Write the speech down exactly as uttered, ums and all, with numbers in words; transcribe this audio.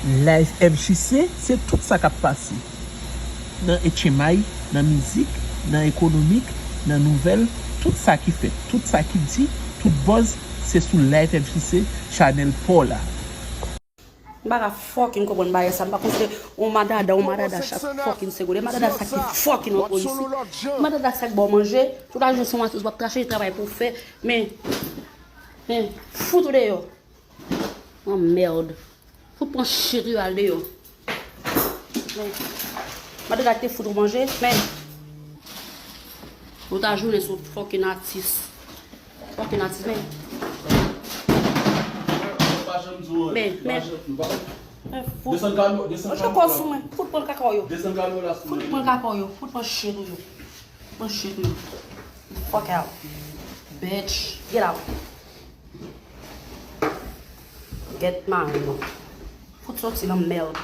Live F J C, se tout sa k ap pase. Nan etchenmay, nan mizik, nan ekonomik, nan nouvèl, tout sa ki fèt, tout sa ki di, tout buzz, se sou Live F J C, chanèl pa w la. M pa ka fucking konprann bagay sa. M pa konsidere yon madada, yon madada chak fucking segonn. E madada sa ki fucking anpil isi. Madada sa ki ba w manje, tout lajounen se yon atis w ap krache, travay pou w fè. Men, men, fout ou deyò. Anmèd. Fout pran shit ou al deyò. Men, madada te fout ou manje, men. Ou ta jounen sou fucking atis. Fucking atis, men. Men, men. Men, fout. Desann kamo, desann kamo. Mwen chakò sou mwen. Fout pran kaka yo. Desann kamo la sou mwen. Fout pran kaka yo. Fout pran shit ou yo. Pran shit ou yo. Fuck out. Bitch. Get out. Get my. Fout sòti nan mèd.